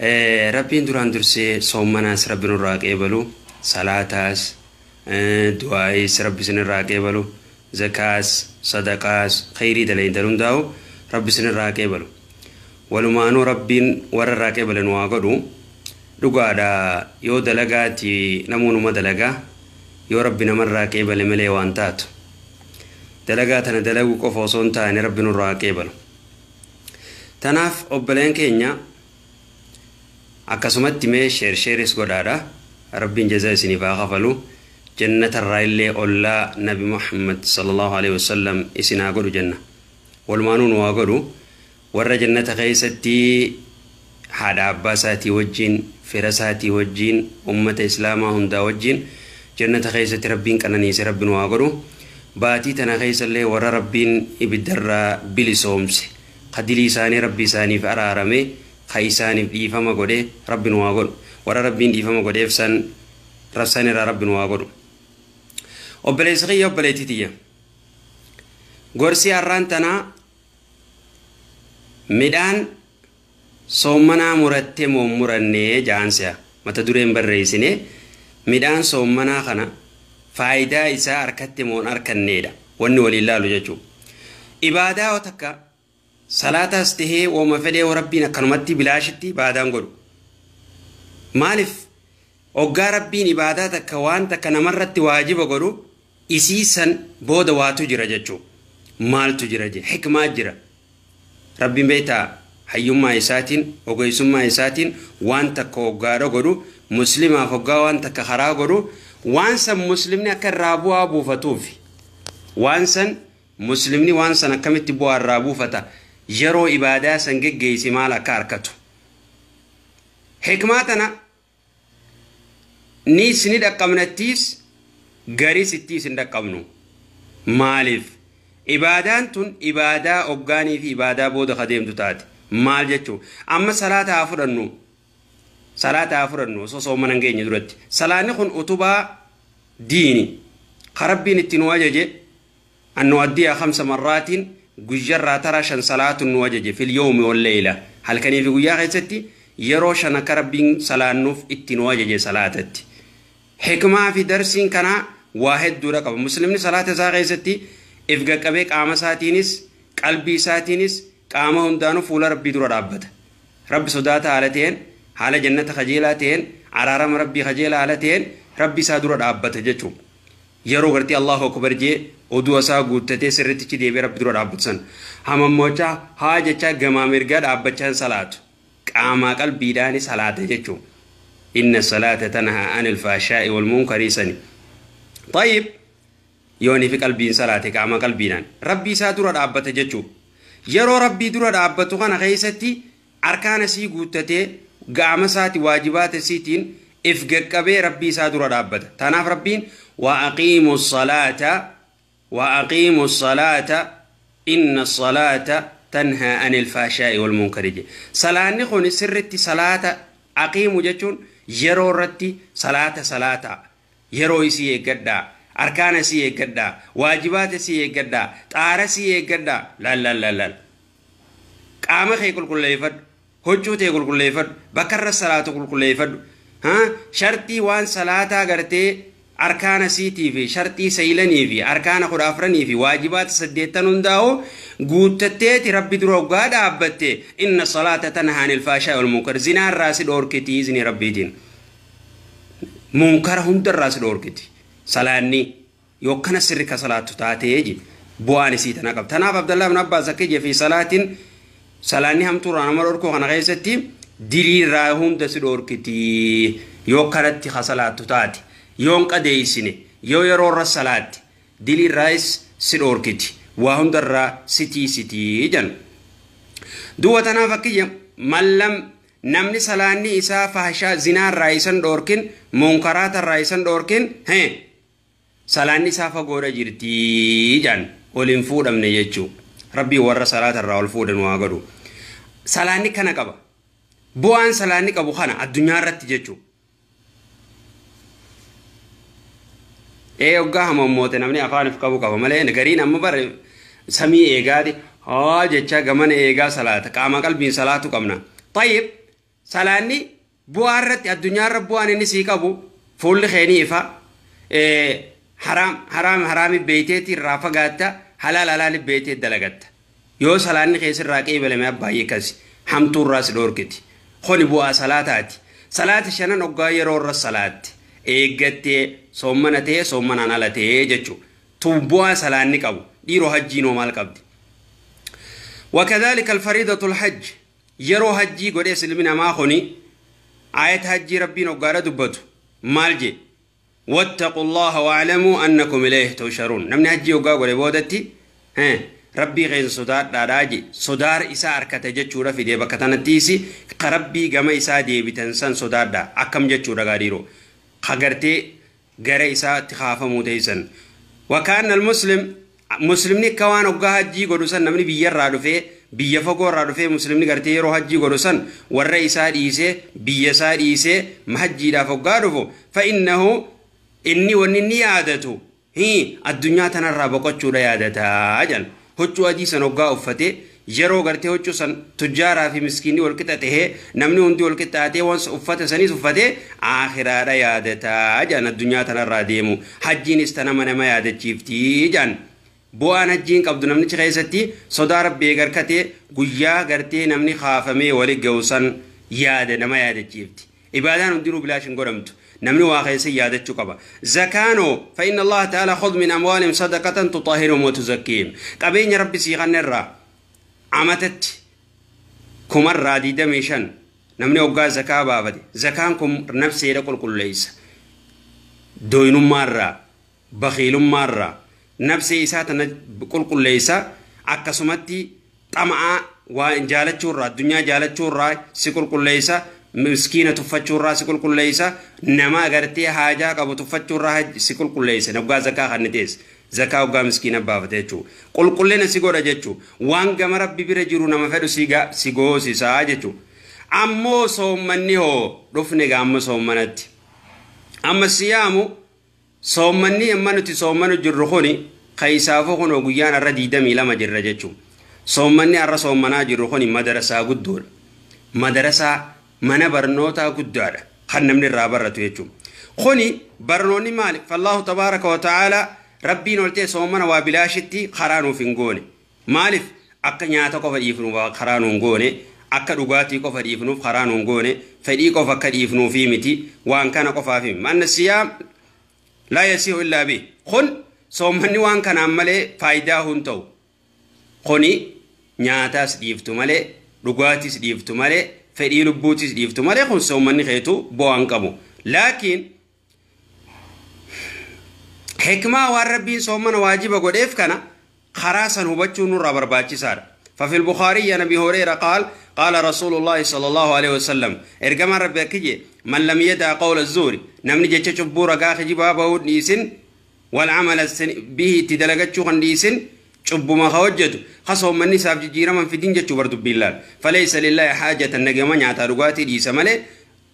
Rabbiin duraan dursee soommanaas rabbi nurraa qeebalu, salaataas, du'aayis rabbi isinirraa qeebalu, zakaas, sadaqaas, khayrii dalaydan hundaa'u rabbi isinirraa qeebalu. Walumaanuu rabbiin warra irraa qeebalan waa godhu. Dhugaadha, yoo dalagaati namoonuma dalagaa, yoo rabbi namarraa qeebale malee waan taatu. Dalagaa tana dalaguu qofa osoo hin taane rabbi nurraa qeebalu. Tanaaf obboleen keenya akkasumatti mee share shareis godhaadha. Rabbiin jazaa isiniif haa kafalu. Jannatarraa illee ollaa Nabi Muhammad sallallahu alaihi wasallam isin haa godhu jenna. Walumaanuu nu haa godhu. Warra jannata keessatti haadha abbaa isaatii wajjin, fira isaatii wajjin, ummata islaamaa hundaa wajjin jannata keessatti rabbiin qananiise rabbi nu haa godhu. Baatii tana keessallee warra rabbiin ibiddarraa bilisoomse, ka dilii isaanii rabbi isaaniif araarame, ka isaaniif dhiifama godhe rabbi nu haa godhu. Warra rabbiin dhiifama godheef san rabsan irraa rabbi nu haa godhu. Obboleessi kiyya, obboleettii tiyya, gorsi har'aan tanaa midhaan soommanaa murattee moo murannee jaansi'a. Mata dureen barreessine midhaan soommanaa kana faayidaa isaa harkatte moo harkanneedha wanni waliin laalu jechuudha. Ibaadaa takka salaataas tahee wooma fedhee rabbiin akkanumatti bilaashitti ibaadaan godhu. Maaliif hoggaa rabbiin ibaadaa takka waan takka namarratti waajiba godhu isii san booda waatu jira jechuudha. Maaltu jira je hikmaa jira. Rabbiin beektaa hayyummaa isaatiin ogeessummaa isaatiin waan takka hoggaadha godhu, muslimaaf hoggaa waan takka karaa godhu, waan san muslimni akka irraa bu'aa buufatuuf, waan san muslimni waan san akkamitti bu'aa irraa buufata, yeroo ibaadaa san geggeessi maal akka harkatu. Hikmaa tana niis ni dhaqqabnattiis gariis ittiis hin dhaqqabnu. Maaliif? Ibaadaan tun ibaadaa hoggaanii fi ibaadaa booda ka deemtu taate. Maal jechuu? Amma salaata haa fudhannu. Salaata haa fudhannu osoo soomana hin geenye duratti. Salaanni kun utubaa diini. Ka rabbiin itti nu ajaje an nu'addiya 5 marraatiin guyyarraa tara 5 salaatu nu ajaje fil yawmi wal layla. Halkanii fi guyyaa keessatti yeroo 5 akka rabbiin salaannuuf itti nu ajaje salaatatti. Hikmaa fi darsiin kanaa waa hedduudha qaba. Muslimni salaata isaa keessatti if qaqqabee qaama isaatiinis qalbii isaatiinis qaama hundaanuu fuula rabbii dura dhaabbata. Rabbi sodaata haala ta'een, haala jannata kajeelaa ta'een, araarama rabbii kajeelaa haala ta'een rabbi isaa dura dhaabbata jechuudha. Yeroo gartee Allahu akbar jee oduu isaa guuttatee sirriitti deebi'ee rabbi dura dhaabbatu san. Hamammochaa haa jechaa gamaa mirgaa dhaabbachaa hin salaatu. Qaamaa qalbiidhaan salaata jechuudha. Inna salaata tanhaa anil faashaa'i wal munkarii sani. Tayyib yoonii fi qalbiin salaate qaama qalbiidhaan rabbii isaa dura dhaabbata jechuudha. Yeroo rabbii dura dhaabbatu kana keessatti arkaana sii guuttatee qaama isaati waajibaata isiitiin if qaqqabee rabbii isaa dura dhaabbata. Tanaaf rabbiin wa aqiimu salaata wa aqiimu salaata inna salaata tanhaa anil faashaa'i wal munkari jedhe. Salaanni kun sirritti salaata aqiimu jechuun yeroo irratti salaata salaata yeroo isii eeggadhaa, arkaana isii eeggadhaa, waajibaata isii eeggadhaa, xaara isii eeggadhaa, laal laal laal laal. Qaama kee qulqulleeffadhu, huccuu tee qulqulleeffadhu, bakka irra salaatu qulqulleeffadhu. Shartii waan salaataa gartee arkaana isiitii fi shartii saylanii fi arkaana 14 fi waajibaata 8 hundaa'u guuttatteeti rabbi dura hoggaa dhaabbatte inna salaata tanhaa anil faashaa wal munkar. Zinaa irraa si dhoorkiti izni rabbiitiin. Munkara hundarraa si dhoorkiti. Salaanni yookkana sirri ka salaattu taatee ji bu'aan isii tana qaba. Tanaaf Abdallah ibn Abbaas akka jee fi salaatiin salaanni hamtuurraa nama dhorkuu kana keessatti dilii irraa hunda si dhoorkiti yookkanatti ka salaattu taate. Yoon qadeessine yoo yeroo irra salaatti dilii irraayis si dhoorkiti waa hundarraa si tiisitii jedhan. Duuba tanaaf akkiyya mallam namni salaanni isaa fahshaa zinaa irraa isan dhoorkin munkaraata irraa isan dhoorkin salaanni isaa fagoodha jirtii jedhan ol hin fuudhamne jechuu. Rabbiin warra salaata irraa ol fuudhan waa godhu. Salaanni kana qaba. Bu'aan salaanni qabu kana addunyaa irratti jechuu. Hoggaa hamommoote namni afaaniif qabu qaba malee gariin amma bare samii eegaati haa jechaa gamana eegaa salaata qaama qalbiin salaatu qabna. Tayyib Salaanni bu'aa irratti addunyaa irra bu'aan inni sii qabu fuulli keenii ifa haraam haraam haraami beeyteetti irraa fagaatta halaal halaali beeytee dalagatta. Yoo salaanni keessirraa qeebalame abbaay'ee kasi hamtuu irraas dhoorkiti. Kuni bu'aa salaataati. Salaati shanan hoggaa yeroo irra salaatti eeggattee soommana ta'ee soommanaan ala ta'ee jechuudha. Tun bu'aa salaanni qabu dhiiroo hajjiinoo maal qabdi? وكذلك الفريضة الحج yeroo hajjii godhee ilmi namaa kuni ayat hajjii rabbiin hoggaadha dubbatu maal jee? واتقوا الله واعلموا أنكم إليه تحشرون. namni hajjii hoggaa godhe boodatti rabbii keessa sodaadhaadhaa je sodaar isaa harkate jechuudha fidee bakka tanattiis rabbii gama isaa deebitan san sodaadhaa akkam jechuudha gaadhiiroo kagartee gara isaatti kaafamuu teessan. وكأن المسلم muslimni akka waan hoggaa hajjii godhu san namni biyyarraa dhufee biyya fagoorraa dhufee muslimni gartee yeroo hajjii godhu san warra isaa dhiisee biyya isaa dhiisee hajjiidhaaf hoggaa dhufu فإنه inni wanni inni yaadatu addunyaa tanarraa boqochuudha yaadataa jedhan. Huccuu adii san hoggaa uffatee yeroo gartee huccuu san tujjaaraa fi miskiinni wal qixa tahee namni hundi wal qixxaatee waan uffata saniis uffatee aakhiraadha yaadataa jedhan. Addunyaa tanarraa deemu hajjiinis tana nama yaadachiiftii jedhan. Bu'aan hajjiin qabdu namnichi keessatti sodaa rabbii garkatee guyyaa gartee namni kaafamee wali ga'u san yaada nama yaadachiifti. Ibaadaan hundinuu bilaash hin godhamtu. Namni waa keessa yaadachuu qaba. Zakaanoo فإن الله تعالى خذ من أموالهم صدقة تطهرهم وتزكيهم. Qabeenya rabbi sii kannerraa amatatti 200,025 namni hoggaa zakaa baafate zakaan kun nafseedha qulqulleessa. Doyinummaarraa bakiilummaarraa nafsee isaa tana qulqulleessa. Akkasumatti xama'aa waa jaalachuurraa addunyaa jaalachuurraa si qulqulleessa. Miskiina tuffachuurraa si qulqulleessa. Nama agartee haajaa qabu tuffachuurraa si qulqulleessa. Hoggaa zakaa kan teesse zakaa hoggaa miskiina baafate jechuudha. Qulqullina si godha jechuudha. Waan gama rabbi bira jiru nama fedhu si goosisaa jechuudha. Ammoo soommanni hoo dhufne gaamma soommanatti. Amma siyaamu soommanni amma nuti soommanu jirru kuni keessaafuu kun guyyaan har'a 22 jirra jechuudha. Soommanni har'a soommanaa jirru kuni madarasaa guddoodha. Madarasaa mana barnootaa guddaadha kan namni irraa baratu jechuudha. Kuni barnoonni maali? فالله تبارك وتعالى rabbiin ol ta'e soommana waa bilaashitti karaa nuuf hin goone. Maaliif akka nyaata qofa dhiifnuuf karaa nuun goone, akka dhugaatii qofa dhiifnuuf karaa nuun goone, fedhii qofa akka dhiifnuufi miti, waan kana qofaaf himi. أن الصيام لا يصح إلا به. Kun soommanni waan kanaan malee faayidaa hin ta'u. Kuni nyaataas dhiiftu malee, dhugaatiis dhiiftu malee, fedhii lubbuutis dhiiftu malee kun soommanni keetu bu'aa hin qabu. Laakiin hikmaa waan rabbiin soommana waajiba godheef kana karaa san hubachuu nurraa barbaachisaadha. ففي البخاري عن أبي هريرة قال قال رسول الله صلى الله عليه وسلم إرجما ربي كجي من لم يدع قول الزور نمني جتش شبورة قاخ جبابه نيسن والعمل به تدلقت شو نيسن شب ما خوجته خصهم من نساب جيرا من في دين جتش برد بالله فليس لله حاجة النجمة نعترقاتي دي سمله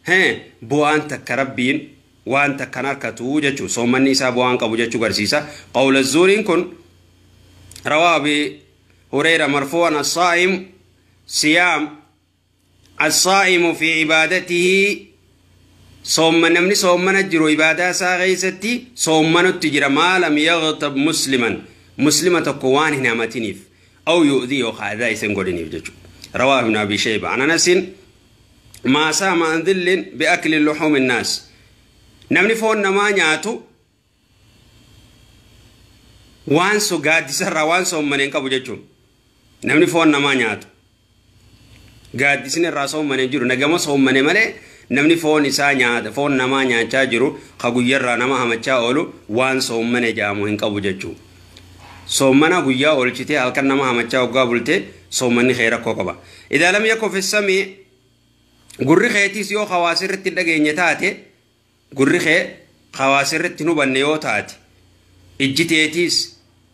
ها بوان تكربين وان تكناركتو جتشو صوم من نساب بوان قبو جتشو قرسيسا قول الزور كن رواه أبي هريرة مرفوعا الصائم صيام الصائم في عبادته صوم نمني صوم نجر عبادة ساغيستي صوم نتجر ما لم يغتب مسلما مسلمة قوان هنا متنيف أو يؤذي وخاذا يسنقلنيف جتشو رواه ابن أبي شيبة عن أنس ما سام عن ذل بأكل اللحوم الناس نمني فون ما نياتو waan so gaaddisarraa waan soommaneen qabu jechuun namni foon namaa nyaatu gaaddisni irraa soommaneen jiru nagama soommane malee namni foon isaa nyaata foon namaa nyaachaa jiru ka guyyarraa nama hamachaa oolu waan soommane jedhamu hin qabu jechuun. Soommana guyyaa oolchitee halkan nama hamachaa hoggaa bultee soommanni kee rakkoo qaba. إذا لم يكن في السمع gurri keetiis yoo hawaasirratti hin dhageenye taate gurri kee hawaasirratti hin hubanne yoo taate ijji teetiis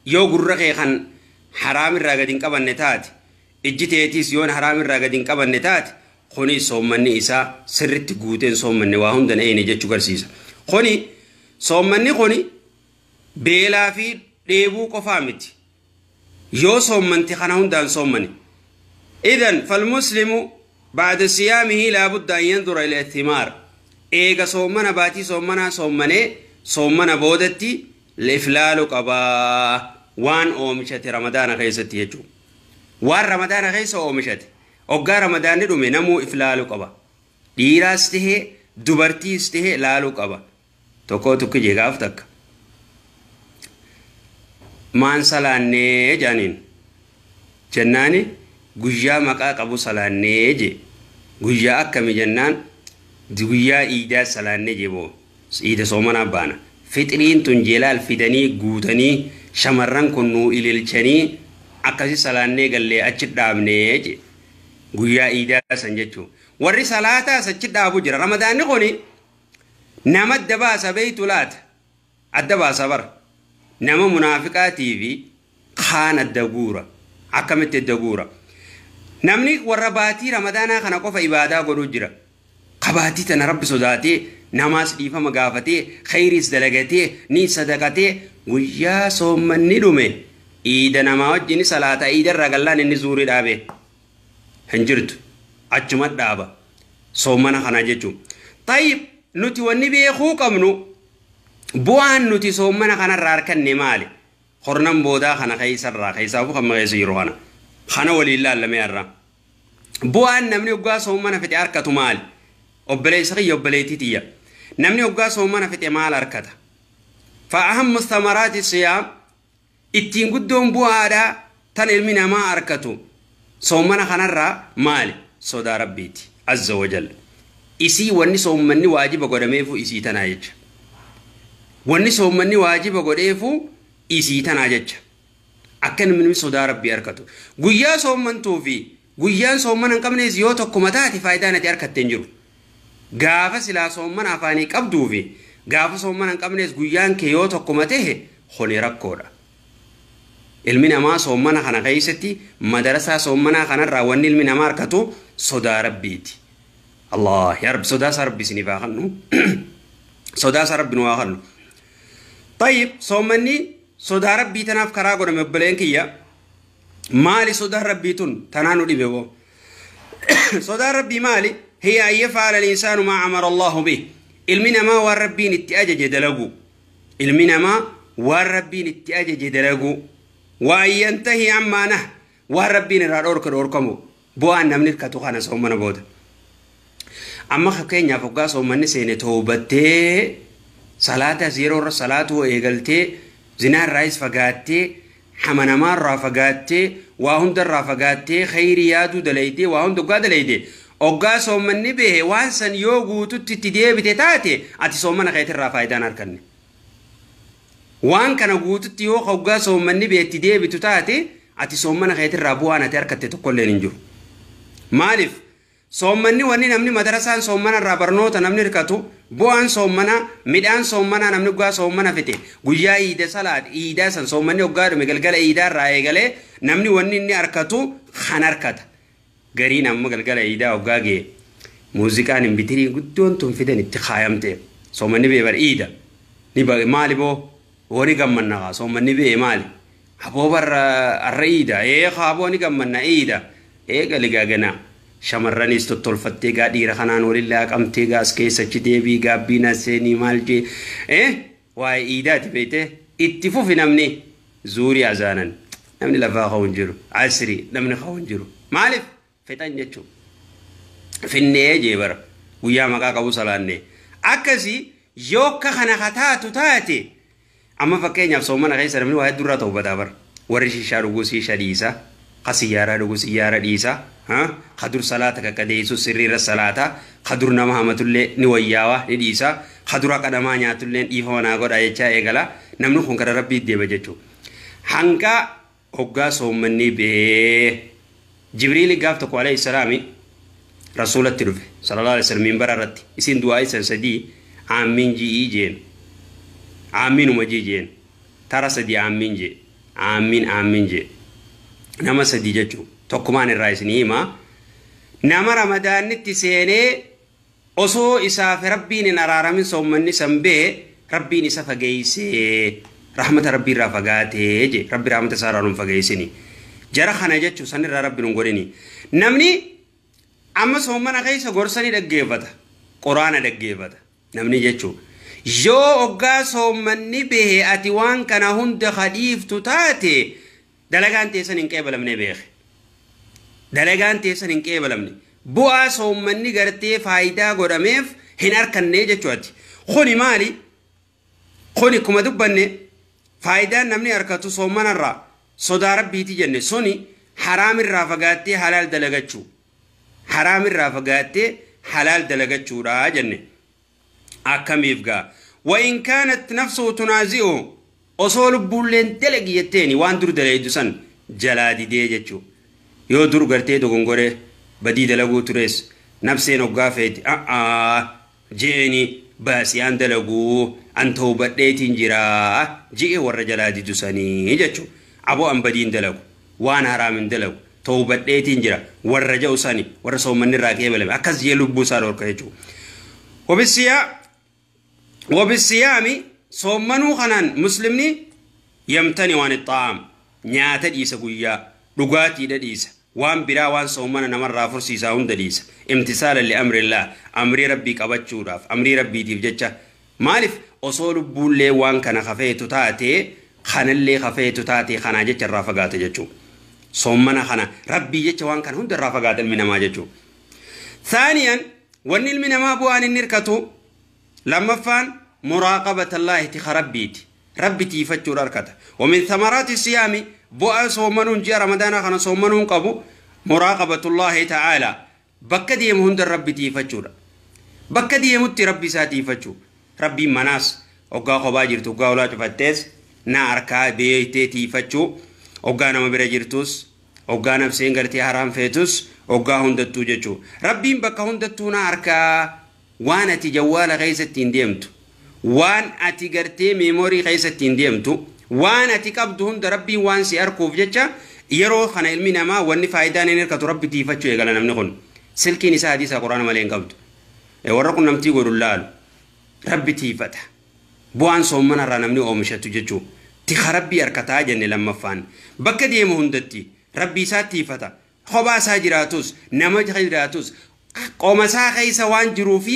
yoo gurra kee kan haraam irraa gadi hin qabanne taate ijji teetiis yoo haraam irraa gadi hin qabanne taate kuni soommanni isaa sirritti guuteen soommanni waa hunda eene jechuu garsiisa. Kuni soommanni kuni beelaa fi dheebuu qofaa miti. Yoo soommanti kana hundaan soommani. إذن فالمسلم Ba'da siyaamihi laabudda an yanzura ila ithimaar. Eega soomana baatii soomanaa soommanee soomana boodatti iflaalu qabaa waan oomishate ramadaana keessatti jechuudha. Waan ramadaana keessa oomishate hoggaa ramadaanni dhume namuu iflaalu qaba. Dhiiraas tahee dubartiis tahee laaluu qaba. Tokko tokko jee gaaf takka. Maan salaannee jaaniin jennaani guyyaa maqaa qabu salaannee jee guyyaa akkami jennaan guyyaa iidaa salaannee jee boo iida soomanaa baana. Fixiriin tun jeelaal fidanii guutanii shamarran kun nuu ililchanii akkasi salaannee gallee achi dhaabnee jee guyyaa iidaa san jechuun. Warri salaataas achi dhaabu jira. Ramadaanni kuni nama adda baasa beeytu laata adda baasa bara. Nama munaafiqaatii fi kaan adda guura. Akkamitti adda guura? Namni warra baatii ramadaanaa kana qofa ibaadaa godhuu jira. Qabaatii tana rabbi sodaatee namaas dhiifama gaafatee khayriis dalagatee ni sadaqatee guyyaa soommanni dhume iida namaa wajjin salaata iida irraa gallaan inni zuurii dhaabe hin jirtu achuma dhaaba soommana kana jechuun. Tayyib nuti wanni beekuu qabnu bu'aan nuti soommana kanarraa harkanne maali? Hornan boodaa kana keessarraa keessaafuu kan maqeessu jiru kana. Kana waliin laallamee har'a. Bu'aan namni hoggaa soommana fixe harkatu maali? Obboleessa kiyya obboleettii tiyya. Namni hoggaa soommana fixe maal harkata? Fa'ahammu thamaraati siyaam ittiin guddoon bu'aadhaa tan ilmi namaa harkatu soommana kanarraa maali? Sodaa rabbiiti. Azza wajalla. Isii wanni soommanni waajiba godhameefu isii tanaa jecha. Wanni soommanni waajiba godheefu isii tanaa jecha. Akka namni sodaa rabbii harkatu. Guyyaa soommantuu fi guyyaan soommana hin qabnes yoo tokkuma taate faayidaan ati harkatte hin jiru. Gaafa silaa soommana afaanii qabduu fi gaafa soommana hin qabnes guyyaan kee yoo tokkuma tahe kuni rakkoodha. Ilmi namaa soommana kana keessatti madarasaa soommanaa kanarraa wanni ilmi namaa harkatu sodaa rabbiiti. Allah yaa rabbi sodaa isaa rabbi isiniif haa kennu. Sodaa isaa rabbi nu haa kennu. Tayyib soommanni sodaa rabbii tanaaf karaa godhame obboleen kiyya. Maali sodaan rabbii tun tanaa nu dhibe boo? Sodaan rabbii maali? Hiya an yaf'ala al-insaanu maa amara Allahu bih. Ilmi namaa waan rabbiin itti ajaje dalagu. Ilmi namaa waan rabbiin itti ajaje dalagu. Wa an yantahi ammaa nah. Waan rabbiin irraa dhorka dhorkamu. Bu'aan namni hirkatu kana soommana booda. Amma fakkeenyaaf hoggaa soommanni seene toobattee salaataas yeroo irra salaatuu eegaltee zinaa irraayis fagaattee hamanamaa irraa fagaattee waa hunda irraa fagaattee khayrii yaaduu dalaydee waa hunda hoggaa dalaydee hoggaa soommanni bahe waan san yoo guututti itti deebite taate ati soommana keetirraa faayidaan harkanne. Waan kana guututti yoo hoggaa soommanni bahe itti deebitu taate ati soommana keetirraa bu'aan ati harkatte tokkolleen hin jiru. Maaliif? Soommanni wanni namni madarasaan soommana irraa barnoota namni hirkatu bu'aan soommanaa midhaan soommanaa namni hoggaa soommana fixe guyyaa iida salaat iidaa san soommanni hoggaa dhume galgala iidaa irraa eegalee namni wanni inni harkatu kan harkata. Gariin amma galgala iidaa hoggaa ga'e muuziqaan hin bitirii guddoon tun fidan itti kaayamte soommanni bee bar iida ni maali boo wani gammanna kaa soommanni bee maali haboo barra arra iida ee haboo ni gammanna iida eegali gaaganaa. Shamarranis tottolfattee gaa dhiira kanaan waliin laaqamtee gaas keessa achi deebii gaabbiin seenii maal jee waa'ee iidaati beekte itti fufi namni zuurii azaanan namni lafaa ka'u hin jiru asrii namni ka'u hin jiru maaliif fixan jechuudha finnee jee bara guyyaa maqaa qabu salaannee akkasii yoo akka kana kataatu taate amma fakkeenyaaf soomana keessa namni waa hedduu irraa ta'u bara warri shishaa dhuguu shisha dhiisa ka siyyaaraa dhuguu siyyaara dhiisa. Kadur salaata kakkadeessu sirriirra salaata kadur nama hamatullee ni wayyaawaa ni dhiisa kadura qadamaa nyaatullee dhiifama naa godha jechaa eegala namni kun gara rabbii deema jechuudha. Hanga hoggaa soommanni bee Jibriili gaaf tokko alayhi salaami rasuulatti dhufe sallallahu alaihi wasallam minbara irratti isin du'aa isan sadii aamiin ji'ii jeen aamiinuma jii jeen tara sadii aamiin jee aamiin aamiin jee nama sadii jechuudha. Tokkumaan irraa isinii himaa nama ramadaannitti seenee osoo isaaf rabbiin hin araaramin soommanni san bee rabbiin isa fageessee rahmata rabbii irraa fagaatee je rabbi rahmata isaa irraa nu fageessini jara kana jechuu san irraa rabbi nu godhini namni Amma soomana keessa gorsanii dhaggeeffata. Quraana dhaggeeffata. Namni jechuudha. Yoo oggaa soommanni bahe ati waan kana hunda kadhiiftu taate dalagaan teessan hin qeebalamne beeke. Dalagaan teessan hin qeebalamne. Bu'aa soommanni gartee faayidaa godhameef hin arkanne jechuudha. Kuni maali? Kuni kuma dubbanne faayidaan namni argatu soommanarraa sodaa rabbiiti jenne suni haraamirraa fagaattee halaal dalagachuu. Haraamirraa fagaattee halaal dalagachuudha jenne. Akkamiif gaa? Wa in kaanat nafsuhu tunaazi'u osoo lubbuulleen dalagi jetteeni waan dur dalaydu san jalaa didee jechuu. Yoo dur gartee dogongoree badii dalaguu tures nafseen hoggaa feeti je'eni baasii an dalaguu an tawbadheetiin jiraa je'e warra jalaa didu sanii jechuu. Aboo an badiin dalagu waan haraam hin dalagu tawbadheetiin jira warra ja'u sani warra soommanni irraa qeebalame akkas jee lubbuu isaa dhorka jechuu. وبالصيام صومنو خنان مسلمني يمتني وان الطعام نياتا ديسا قويا رقاتي ديسا وان برا وان صومنا نمر رافرسيسا هند ديسا امتثالا لأمر الله أمري ربي قبتشو راف أمري ربي تيف مالف أصول بولي وان كان خفيتو تاتي خان اللي خفيتو تاتي خانا جتش الرافقات جتشو صومنا خانا ربي جتش وان كان هند الرافقات المنما جتشو. ثانيا وان المنما بوان النركتو لما فان مراقبة الله تخربيت ربي تيفتشور أركته. ومن ثمرات الصيام بؤ صومنون جاء رمضان خنا صومنون قبو مراقبة الله تعالى بكدي مهند ربي تيفتشور بكدي مت ربي ساتيفتشو ربي مناس أوقا خباجر توقا ولا تفتز ناركا بيتي تيفتشو أوقا نما برجرتوس أوقا نفسين قرتي حرام فيتوس أوقا هندتو جتشو ربي بكا هندتو ناركا waan ati jawwaala keessatti hin deemtu waan ati gartee meemoorii keessatti hin deemtu waan ati qabdu hunda rabbiin waan si arkuuf jecha yeroo kana ilmi namaa wanni faayidaan hin hirkatu rabbi tiifachuu eegala namni kun silkiin isaa hadiisa quraana malee hin qabdu warra kun namtii godhu laalu rabbi tiifata bu'aan soommanarraa namni oomishatu jechuu tika rabbii harkataa jenne lammaffaan bakka deemu hundatti rabbi isaa tiifata kophaa isaa jiraatus nama jiraatus qooma isaa keessa waan jiruu fi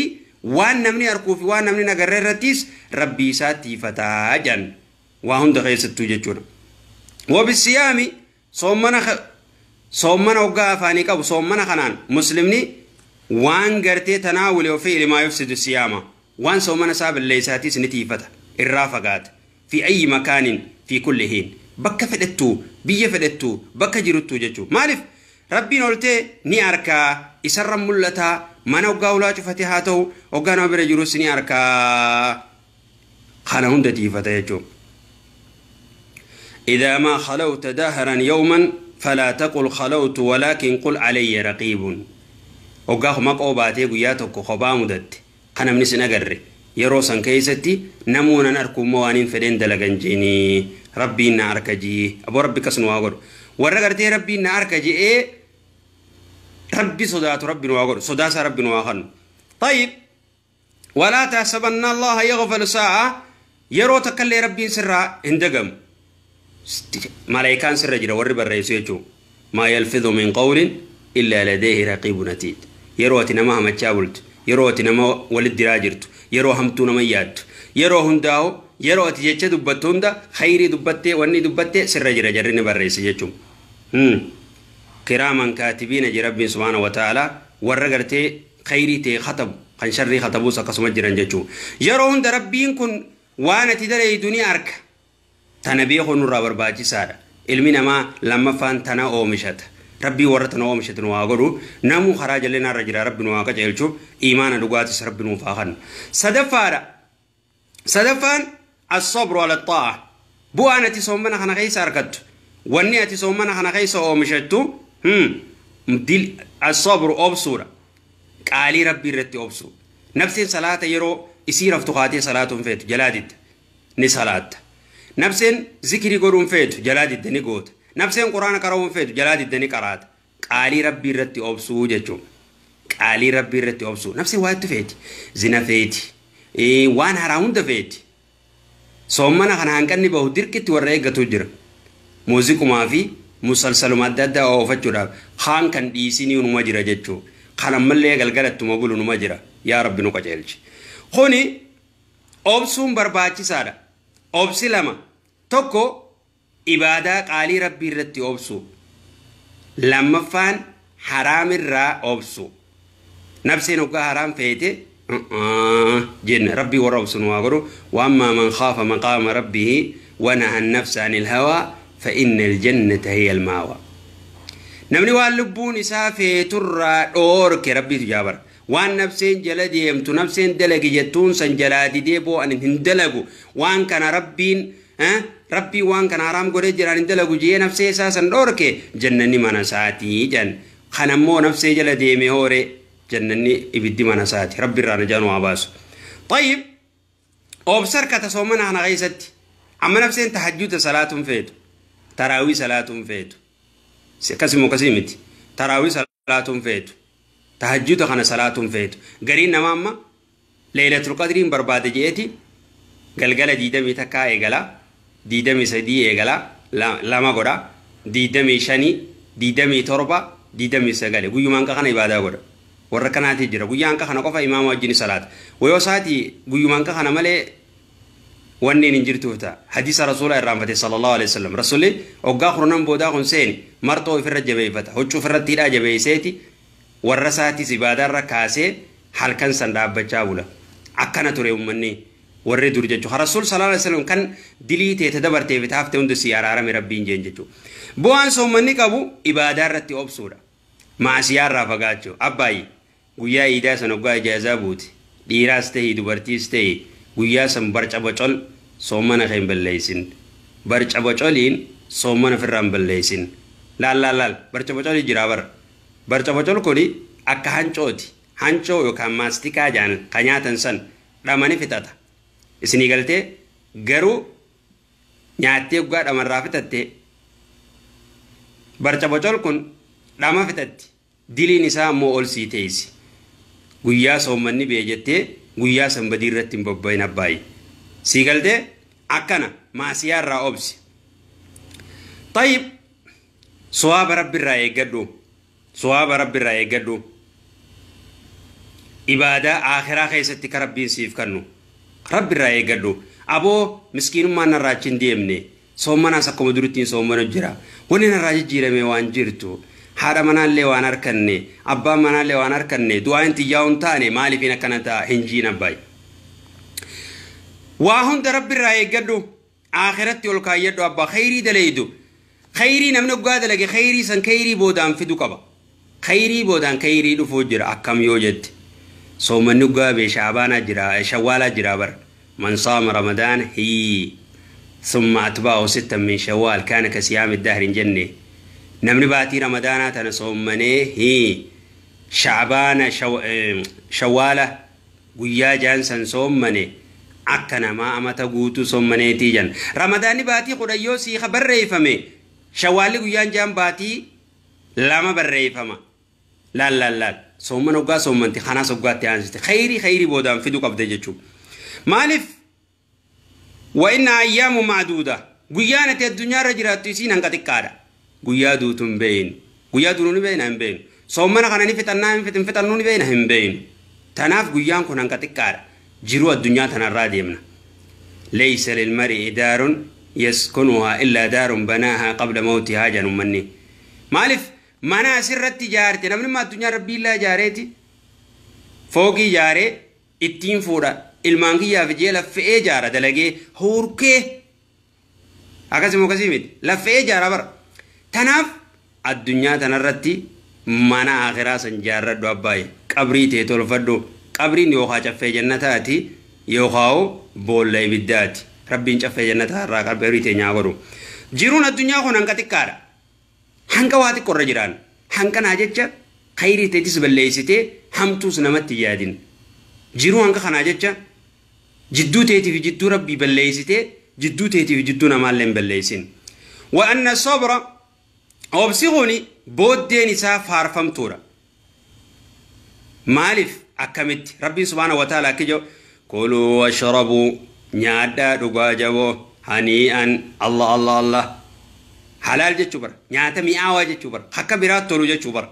waan namni arkuu fi waan namni nagarra irrattis rabbii isaa tiifataa jedhan waa hunda keessattuu jechuudha. Wabisiyaami soommana hoggaa afaanii qabu soommana kanaan muslimni waan gartee tanaawule ofii ilmaa yufsidu siyaama waan soommana isaa balleessaatis ni tiifata irraa fagaata fi ayyi makaanin fi kulli hiin bakka fedhattuu biyya fedhattuu bakka jiruttuu jechuudha. Maaliif rabbiin oltee ni arkaa isarra mul'ataa mana hoggaa ulaa cufate haa ta'u hoggaa nama bira jirus ni arkaa kana hunda tiifata jechuudha. إذا ما خلوت دهرا يوما فلا تقل خلوت ولكن قل علي رقيب. Hoggaa maqoo baatee guyyaa tokko kophaa mudatte kana namni sin agarre yeroo san keessatti namuunan arkuummoo waan hin fedheen dalagan jeenii rabbiin na arka jii aboo rabbi kas nu haa godhu warra gartee rabbiin na arka je'ee ربي صدات ربي نواغر صداس ربي نواغر. طيب ولا تحسبن الله يغفل ساعة يرو تكلي ربي سرا اندقم ملائكان سر جرا ورب الرئيس يجو ما يلفظ من قول إلا لديه رقيب عتيد. يرو تنما هم تشاولت يرو تنما ولد دراجرت يرو همتون ميات يرو هنداو يرو تجتش دبتون دا خيري دبتة وني دبتة سر جرا جرني بالرئيس يجو كراما كاتبين جي ربي سبحانه وتعالى ورغرتي خيري تي خطب خن شري خطبو سقسم جران جچو يرون ربين كن وانا تدري دنيا ارك تنبيه نور برباجي سارا علمنا ما لما فان تنا اومشت ربي ورتنا اومشت نو اغدو نمو خراج لنا رجل ربي نو قجلچو ايمان دغاتس ربي نو فاخن صدفارا صدفان الصبر على الطاعه بو انا تي صومنا خنا قيس اركت وني اتي صومنا خنا قيس اومشتو دل الصبر أبصورة قالي ربي رتي أبصور نفسي صلاة يرو يصير افتقاتي صلاة فيت جلادت نصلاة نفسي ذكري قرون فيت جلادت نقوت نفسي قرآن قرون فيت جلادت نقرات قالي ربي رتي أبصور جتشو قالي ربي رتي أبصور نفسي واحد فيت زنا فيت إيه وان هراوند فيت صومنا خنا هنكني بهدير كت ورأي قتوجر موزيكو ما في مسلسل adda addaa oofachuudhaaf kaan kan dhiisinii unuma jira jechuu Kan ammallee galgalattuma bulu numa jira. Yaa Rabbi nu qajeelchi. Kuni obsuun barbaachisaadha. Obsi lama. Tokko ibaadaa qaalii Rabbii irratti obsu. Lammaffaan haraamirraa obsu. Nafseen hoggaa haraam feete jenna Rabbii warra obsu nu haa godhu. Waammaa man khaafa maqaama rabbihi wa naha nafsa anil hawaa fa inna aljannata hiya almaawa. Namni waan lubbuun isaa feeturraa dhoorke Rabbiitu jaabara. Waan nafseen jala deemtu nafseen dalagi jettuun san jalaa didee boo'an hin dalagu. Waan kana Rabbiin Rabbii waan kana haraam godhee jiraan hin dalagu jee nafsee isaa san dhoorke jannanni mana isaatii jan. Kanammoo nafsee jala deeme hoore jannanni ibiddi mana isaati. Rabbi irraa najaa nu haa baasu. Tayyib obsa harkata soomana kana keessatti amma nafseen tahajjuda salaatuun feetu. Taraawii salaatuun feetu. Akkasuma akkasii miti. Taraawii salaatuun feetu. Tahajjuda kana salaatuun feetu. Gariin namaa amma Leelatul Qadriin barbaade jeeti galgala 21 eegala, 23 eegala, 2 godha, 25, 27, 29 guyyumaan kana ibaadaa godha. Warra kanaati jira. Guyyaan kana qofa imaama wajjin salaata. Wayoo isaati guyyumaan kana malee wanni hin jirtuuf ta'a. Hadiisa Rasuulaa irraanfate sallallahu alaihi wasallam. Rasuulli hoggaa kurnan boodaa kun seeni marxoo ofirra jabeeffata. Huccuu ofirratti hidhaa jabeesseeti warra isaatis ibaadaarra kaasee halkan san dhaabbachaa bula. Akkana ture uummanni warri dur jechuudha. Rasuul sallallahu alaihi wasallam kan dilii teete dabartee fi taafte hundi si araarame Rabbiin jeen jechuudha. Bu'aan soommanni qabu ibaadaa irratti obsuudha. Maasiyaa irraa fagaachuu. Abbaayyi guyyaa iidaa san hoggaa ijaazaa buute. Dhiiraas ta'e dubartiis ta'e guyyaa san barca bocol soomana kee hin balleessin. Barca bocoliin soomana ofirraa hin balleessin. Laal laal laal barca bocolii jira bara. Barca bocol kuni akka hancooti. Hancoo yookaan maastikaa jaan kan nyaatan san dhamani fixata. Isinii galtee garuu nyaattee hoggaa dhamarraa fixatte barca bocol kun dhama fixatti. Diliin isaa ammoo ol sii teessi. Guyyaa soommanni bee jettee guyyaa san badii irratti hin bobba'in abbaayi. Sii galtee akkana maasiyaa irraa obsi. Tayyib suwaaba Rabbi irraa eeggadhu. Suwaaba Rabbi irraa eeggadhu. Ibaadaa akhiraa keessatti ka Rabbiin siif kennu. Rabbi irraa eeggadhu. Aboo miskiinummaan narraa achi hin deemne. Soommanaas akkuma durittiin soommana jira. Wanni narraa jijjiirame waan jirtu. Haadha manaallee waan harkanne, abbaan manaallee waan harkanne, du'aan xiyyaa hin taane maaliifin akkana ta'a hin jiin abbaayi. Waa hunda Rabbi irraa eeggadhu. Akhiratti ol kaayyadhu abbaa khayrii dalaydu. Khayrii namni hoggaa dalage khayrii san khayrii boodaan fidu qaba. Khayrii boodaan khayrii dhufuu jira akkam yoo jette. Soommanni hoggaa bee shaabaanaa jira, shawwaalaa jira bara. Man saama Ramadaan hii summa atba'ahu sittan min shawwaal kaana ka siyaami dahri hin jenne. Namni baatii Ramadaanaa tana soommanee hii shaabaana shawwaala guyyaa jaan san soommane akka namaa amata guutuu soommaneetii jan. Ramadaanni baatii 10 yoo siiqa barreeffame shawwaalli guyyaan jaan baatii 2 barreeffama. Laal laal laal soomman hoggaa soommanti kanaas hoggaatti aansite khayrii khayrii boodaan fiduu qabde jechuudha. Maaliif wa inna ayyaamu macduuda guyyaan ati addunyaarra jiraattu isiin hanqa xiqqaadha. Guyyaa duutu hin beeynu. Guyyaa duunu ni beeyna hin beeynu. Soommana kana ni fixannaa hin fixannuu ni beeyna hin beeynu. Tanaaf guyyaan kun hanqa xiqqaadha. Jiruu addunyaa tanarraa deemna. Laysa lilmar'i daarun yaskunuhaa illaa daarun banaahaa qabla mawtihaa jedhan uummanni. Maaliif mana asirratti ijaarte namni immoo addunyaa rabbii illaa ijaareeti. Fooqii ijaaree ittiin fuudha. Ilmaan kiyyaaf ijee laffe'ee ijaara dalagee hurkee. Akkasuma akkasii miti. Laffe'ee ijaara bara. Tanaaf addunyaa tanarratti mana akhiraa san ijaarradhu abbaayi. Qabrii tee tolfadhu. Qabriin yookaan caffee jannataati yookaan boolla ibiddaati. Rabbiin caffee jannataa irraa qabrii tee nyaa godhu. Jiruun addunyaa kun hanqa xiqqaadha. Hanqa waa xiqqoorra jiraan. Hanqanaa jecha khayrii teetis balleessitee hamtuus namatti hin yaadin. Jiruu hanqa kanaa jecha jidduu teetii fi jidduu Rabbii balleessitee jidduu teetii fi jidduu namaallee hin balleessin. Wa anna sabra obsi kuni booddeen isaa faarfamtuudha. Maaliif akkamitti Rabbiin subhaanahu wa ta'ala akka jedhu kuluu washrabuu nyaadhaa dhugaa jaboo hanii'an Allah Allah Allah Halaal jechuu bara. Nyaata mi'aawaa jechuu bara. Akka biraatti tolu jechuu bara.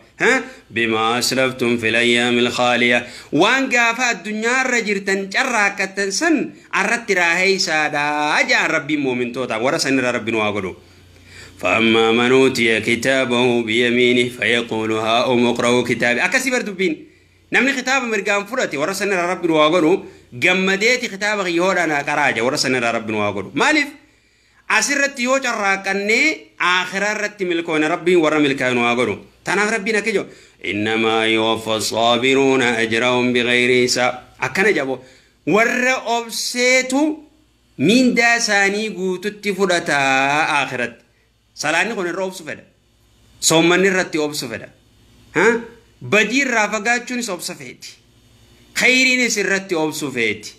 Bimaa aslaftum fil ayyaamil khaaliya. Waan gaafa addunyaarra jirtan carraaqqattan san arratti raaheeysaadha ja'an rabbiin mu'mintoota warra sanirra rabbiin waa godhu. فأما من أوتي كتابه بيمينه فيقول هاؤم اقرءوا كتابي. أكسي بردبين نمني كتاب مرقام فرتي ورسنا رب واغلو جمديتي كتاب غيور أنا كراجة ورسنا رب واغلو مالف أسرت يوج الراكني آخر رت ملكون ربي ورا ملكان واغلو تناف ربنا كجو إنما يوفى الصابرون أجرهم بغير حساب. أكن جابو ور أبسيتو من داساني قوتت فرتا آخرت. سلاني كون الرب سفدا صومني رتي أب سفدا ها بدير رافقاتشوني سوب سفيتي خيريني سرتي أب سفيتي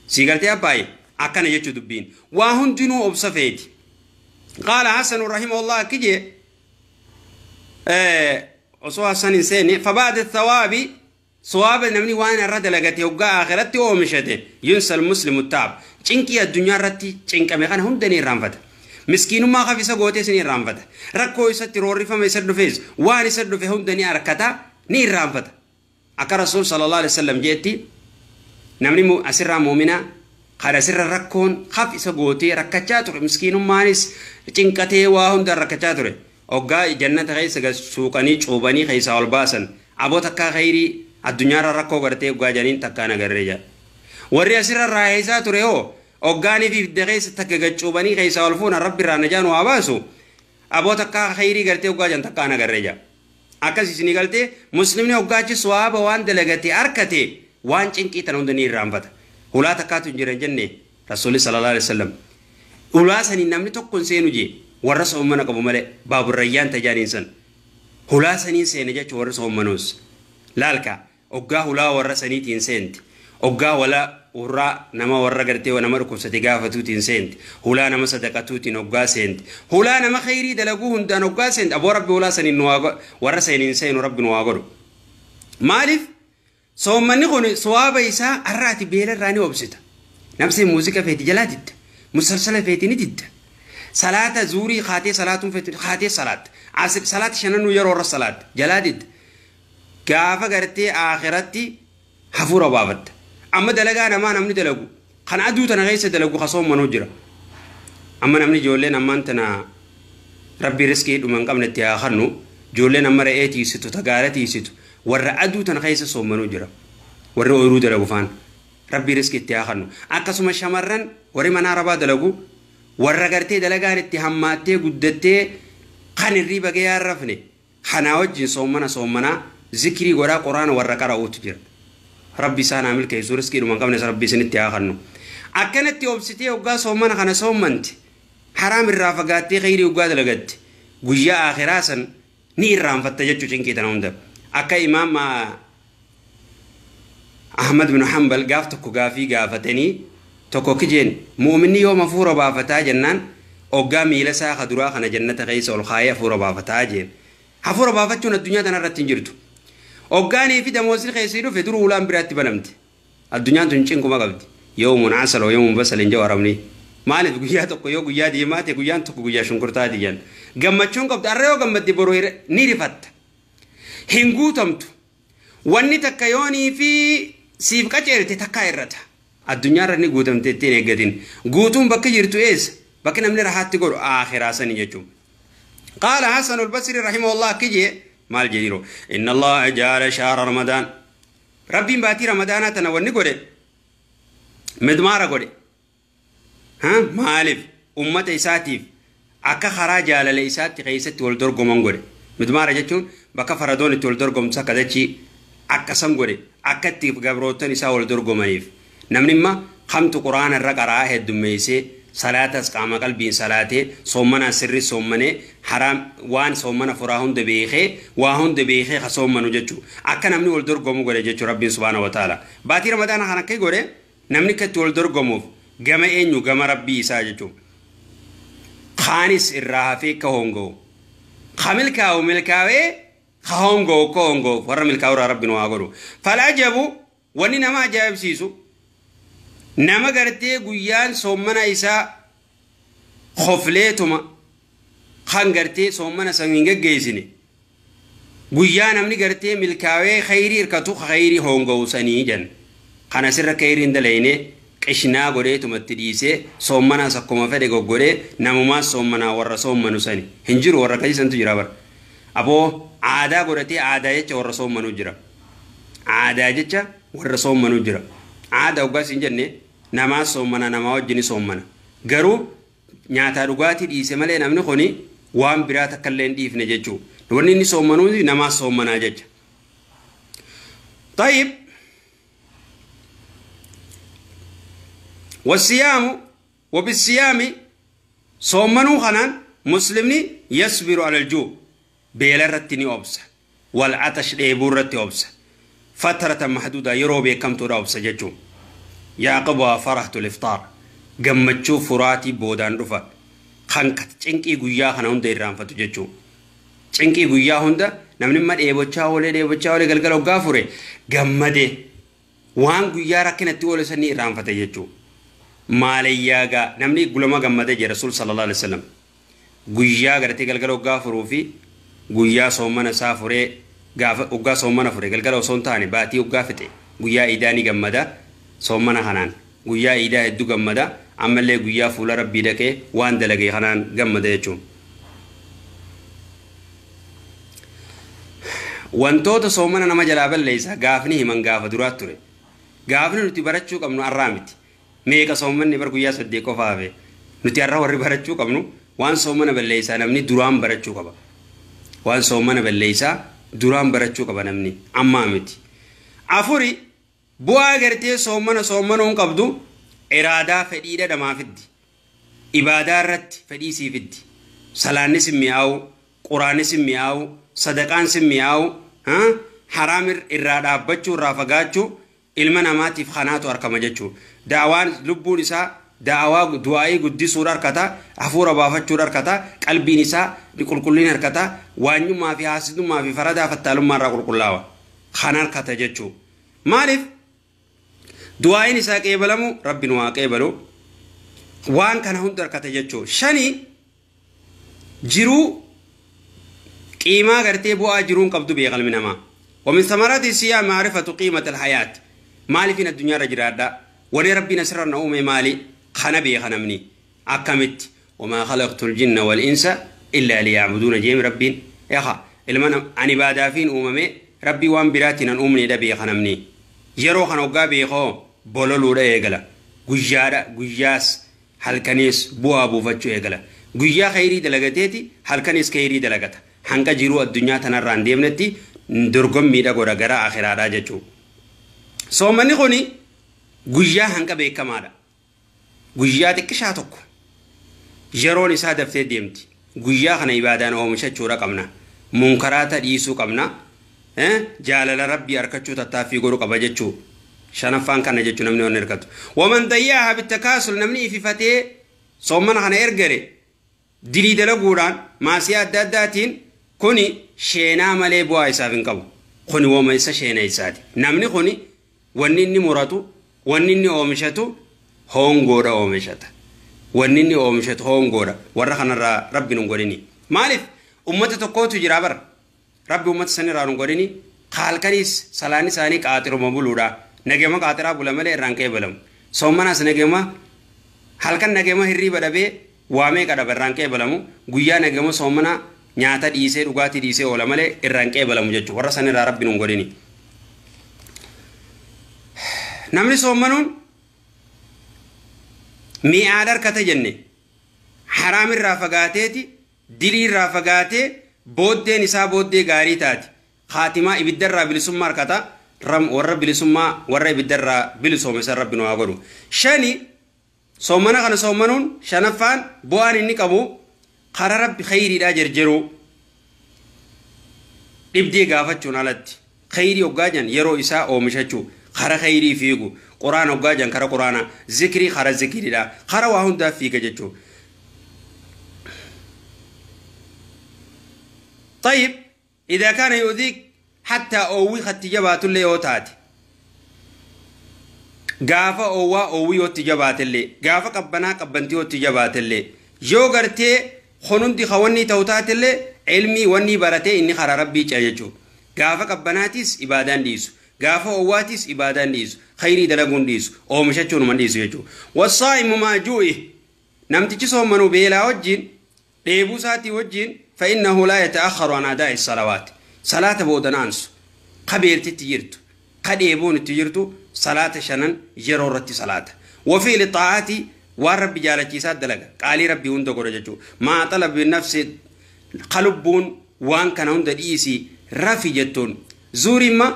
سيغرتي أباي أكن يجو دبين واهن جنو أب سفيتي. قال حسن رحمه الله كجي أصو حسن إنساني فبعد الثواب صواب نمني وأنا الرد لقتي وقا آخرتي ومشتي ينسى المسلم التعب چنكي الدنيا رتي چنك مخان هم دني رانفت مسكين ما خاف يسقوتي سني رانفت ركو يستر ورفما يسد فيز وان يسد فيهم دني أركتا ني رانفت. أكا رسول صلى الله عليه وسلم جيتي نمني أسر مؤمنة قال أسر ركون خاف يسقوتي ركتشاتر مسكين ما نس چنكتي واهم در ركتشاتر أوجا جنة غيس سوقني چوبني غيس ألباسن أبو تكا غيري الدنيا ركو غرتي أوجا جنين تكانا غريجا وري أسر رايزا تريو أوغاني في دغيس تكجوبني غيس ألفون ربي رانجان واباسو أبو تكا خيري غرتي أوغا جن تكانا غريجا أكاسي سني مسلمني أوغاچي سواب وان دلغتي أركتي وان چنكي تنوندني رامفت ولا تكاتو جيرن جنة رسول صلى الله عليه وسلم ولا سني نمني توكن سينو جي ورس أمنا قبو ملي باب الريان تجانين سن هلا سنين سينجا ورس أمنوس لالكا أوغا هلا ورسني تين سنت أوغا ولا ورا نما ورا غرتي ونما ركوب ستيغافتو تين سنت هلا نما صدقتو تين أوغا سنت هلا نما خيري دلغو هندان أوغا سنت أبو ربي ولا سنين نواغ ورا سنين سين رب نواغرو مالف صومني خوني صواب إسا الراتي بيل الراني وبسيطة نفسي موسيقى فيتي جلادت مسلسل فيتي ندد صلاة زوري خاتي صلاة فيتي خاتي صلاة عصر صلاة شنن يرو الصلاة جلادت كافة غرتي آخرتي حفورة بابت أما دلقا أنا ما نمني دلقو خان أدو تنغيس دلقو خصوم منوجرة أما نمني جولين أما أنتنا ربي رزقي ومن قبل التأخرنو جولين أما رأيتي ستو تقالتي ستو ورا أدو تنغيس صوم منوجرة ورا أورو دلقو فان ربي رزقي التأخرنو أكسم شمرن وري منا ربا دلقو ورا قرتي دلقا اتهاماتي قدتي خان الريبة جيار خنا وجه صومنا صومنا ذكري ورا قرآن ورا قرأوت جرا ربي سانا ملك يزور سكير ومن قبل ربي سنتي آخرنو أكنت يوبستي وقا صومنا خنا صومنت حرام الرافقاتي غيري وقا دلقت ويا آخراسا نير رام فتجتشو چنكي تنوند أكا إمام أحمد بن حنبل قافتكو قافي قافتني تكو كجين مؤمني يوم فورا بافتا جنان أوقا ميلسا خدرا خنا جنة غيس والخايا فورا بافتا جين حفورا بافتشون الدنيا تنرتن جرتو أوغاني في دموزير خيسيرو في درو ولان براتي بنمت الدنيا تنشنكو ما قبت يوم عسل ويوم بسل جو رمني مالف غيا تكو يو غيا ديماتي غيان تكو غيا شنكرتا ديان غمچون قبت اريو غمدي برو نيرفت هنغوتمت وني تكيوني في سيف قچيرتي تكايرتا الدنيا رني غوتمت تين اگدين غوتون بك جيرتو ايس بك نمني راحت غور اخر سن يجو. قال حسن البصري رحمه الله كجي مال جديرو إن الله جعل شهر رمضان ربي باتي رمضان تنوني قولي مدمارة قولي ها مالف أمة إساتيف أكا خراج على الإساتي غيستي والدرقو من قولي مدمارة جتون بكا فردون تولدرقو مساكا داتشي أكا سم قولي أكا تيف قبروتن إسا والدرقو منيف نمنما خمت قرآن الرقا راه الدميسي صلاة قام قلبي صلاة صومنا سر صومنا حرام وان صومنا فراهن دبيخه واهن دبيخه خصومنا جچو اكا نمني ولدر غمو غره جچو ربي سبحانه وتعالى باتي رمضان خنا كي غره نمني كت ولدر غمو غما انيو غما ربي اسا جچو خانس الرافي كهونغو خامل كاو ملكاوي خهونغو كونغو ور ملكاو ربي نو اغرو فالعجب وني نما عجب سيسو نما غرتي غيان صومنا إسا خفليتما Kan gartee soomana san hin geggeessine. Guyyaa namni gartee milkaa'ee khayrii hirkatu khayrii hoonga'usanii jan. Kana sirra khayrii hin dalayne qishnaa godheetumatti dhiisee soommanaas akkuma fedhe goggodhee namumaas soommanaa warra soommanu sani. Hin jiru warra akkasiisantu jira bara. Aboo aadaa godhatee aadaa jecha warra soommanuu jira. Aadaa jecha warra soommanuu jira. Aadaa hoggaas hin jenne namaas soommana namaa wajjin soommana. Garuu nyaataa dhugaatii dhiise malee namni kuni waan biraa takka illee hin dhiifne jechuudha. Wanni inni soommanuu namaas soommanaa jecha. Tayyib. والصيام وبالصيام صومنو خنان مسلمني يصبر على الجوع بيلرتني أبسا والعطش ديبورتي أبسا فترة محدودة يروبي كم ترى أبسا ججو يعقبها فرحة الإفطار قمتشو فراتي بودان رفا خنكت چنكي قويا خنا هنده إرام فتو ججو چنكي قويا هنده نمني ما ديبوچا ولي ديبوچا ولي قلقلو قافوري قمده وان قويا ركنتي ولي سني إرام فتو ججو maalayyaa namni gulama gammadee jira rasuul sallallahu alaihi wasallam guyyaa gartee galgala hoggaa furuu fi guyyaa soomana isaa furee gaafa hoggaa soomana fure galgala osoo hin taane baatii hoggaa fixe guyyaa iidaa ni gammada soomana kanaan guyyaa iidaa hedduu gammada ammallee guyyaa fuula rabbii dhaqee waan dalagee kanaan gammada jechuun. Wantoota soomana nama jalaa balleessa gaafni himan gaafa duraa ture gaafni nuti barachuu qabnu arraa miti. Meeqa soommanni bar guyyaa 8 qofa hafe nuti har'a warri barachuu qabnu waan soomana balleessaa namni duraan barachuu qaba. Waan soomana balleessaa duraan barachuu qaba namni ammaa miti. Afuri bu'aa gartee soomana soomanuun qabdu iraadaa fedhiidha dhamaa fiddi. Ibaadaa irratti fedhii sii fiddi. Salaanni si mi'aawu, quraanni si mi'aawu, sadaqaan si mi'aawu, haraam irraa dhaabbachuu irraa fagaachuu ilma namaatiif kanaatu argama jechuudha. Da'awaan lubbuun isaa da'awaa du'aa'ii guddisuudha harkata, hafuura baafachuudha harkata, qalbiin isaa qulqullina harkata, waanyummaa fi haasidummaa fi faradaa fattaalummaa irraa qulqullaawa. Kan harkata jechuudha. Maaliif du'aa'iin isaa qeebalamu rabbi nu haa qeebalu waan kana hunda harkata jechuudha. Shani jiruu qiimaa gartee bu'aa jiruun qabdu beekalmi namaa. ومن ثمرات الصيام معرفة قيمة الحياة. مالي فينا الدنيا رجل ولي ربنا سرنا أمي مالي خنبي خنمني أكمت وما خلقت الجن والإنس إلا ليعبدون جيم ربين يا خا إلما أني بعد فين أممي ربي وان براتنا أمني دبي خنمني يرو خنوقا بيخو بولولو دا إيقلا قجارة قجاس halkanis bu'aa buufachuu eegala. Guyyaa khayrii dalagateeti halkanis khayrii dalagata. Hanga jiruu addunyaa tanarraan deemnetti dorgommiidha godha gara akhiraadhaa jechuudha. Soomanni kuni guyyaa hanga beekamaadha. Guyyaa xiqqishaa tokko yeroon isaa daftee deemti. Guyyaa kana ibaadaan oomishachuudha qabna. Munkaraata dhiisuu qabna. Jaalala rabbii harkachuu tattaaffii godhu qaba jechuudha. Shanaffaan kana jechuun namni waan hirkatu. Waman dayyaaha bittakaasul namni ififatee soomana kana ergare dilii dalaguudhaan maasii adda addaatiin kuni sheenaa malee bu'aa isaaf hin qabu. Kuni wooma isa sheena isaati. Namni kuni wanni inni muratu, wanni inni oomishatu hongoodha oomishata. Wanni inni oomishatu hongoodha. Warra kanarraa rabbi nun godhini. Maaliif ummata tokkootu jira bara. Rabbi ummata sanirraa nun godhini. Halkanis salaan isaanii qaaxiruma buluudha. Nagema qaaxiraa bula malee irraan qeebalamu. Soomanaas nagema halkan nagema hirriiba dhabee waamee qadhaba irraan qeebalamu. Guyyaa nagema soomana nyaata dhiisee dhugaatii dhiisee oola malee irraan qeebalamu jechuudha. Warra sanirraa rabbi nun godhini. Namni soomanuun mi'aa harkata jenne haraamirraa fagaateeti diliirraa fagaatee booddeen isaa booddee gaarii taati. Khaatimaa ibiddarraa bilisummaa harkata. Warra bilisummaa warra ibiddarraa bilisoome san rabbi nu haa godhu. Shani soomana kana soomanuun shanaffaan bu'aan inni qabu karaa rabbi khayriidhaa jarjaruu dhibdee gaafachuun alatti khayrii hoggaa jan yeroo isaa oomishachuu karaa khayrii fiigu quraana hoggaa jan karaa quraanaa zikrii karaa zikriidhaa karaa waa hundaa fiiga jechuu. طيب إذا كان يؤذيك حتى أوي خت جبات اللي يوتات قافة أوا أوي يوت جبات اللي قافة قبنا قبنتي يوت جبات اللي جو قرتي Kunundi kawanni ta'u taatellee ilmii wanni baratee inni karaa rabbii ce'a jechuudha. Gaafa qabbanaatis ibaadaan dhiisu. Gaafa owwaatis ibaadaan dhiisu. Khayrii dalaguun dhiisu. Oomishachuun man dhiisu jechuudha. Wassaa'imu maajuu'i. Namtichi soommanuu beelaa wajjin dheebuu isaatii wajjin fa'innahu laa yata'akhkharu an adaa'i salawaati. Salaata boodanaansu. Ka beeltitti jirtu. Ka dheebuun itti jirtu salaata shanan yeroo irratti salaata. Wafiili xaa'aati waan rabbi jaalachiisaa dalaga. Qaalii rabbii hunda godha jechuudha. Maa xalabi nafsi qalubbuun waan kana hunda dhiisii rafi jettuun. Zuurii imma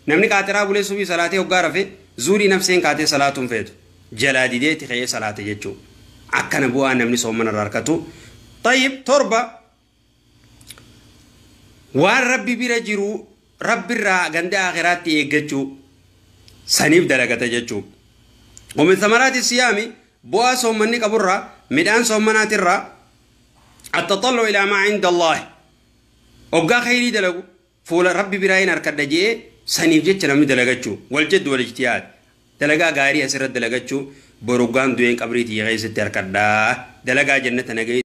namni qaaxiraa bulee subii salaatee hoggaa rafe zuurii nafseen kaatee salaatuun feetu. Jalaa dideetti ka'ee salaate jechuudha. Akkana bu'aa namni soomana irraa harkatu. Tayyib torba waan rabbi bira jiru rabbirraa ganda akhiraatti eeggachuu saniif dalagata jechuudha. ومن ثمرات الصيام bu'aa soommanni qaburraa midhaan soommanaatirraa التطلع إلى ما عند الله hoggaa khayrii dalagu fuula rabbi biraa hin harkadha jee saniif jecha namni dalagachuu waljaddu walijtihaad dalagaa gaarii asirra dalagachuu boruggaan du'een qabriitii keessatti harkadhaa dalagaa jannata nagayee.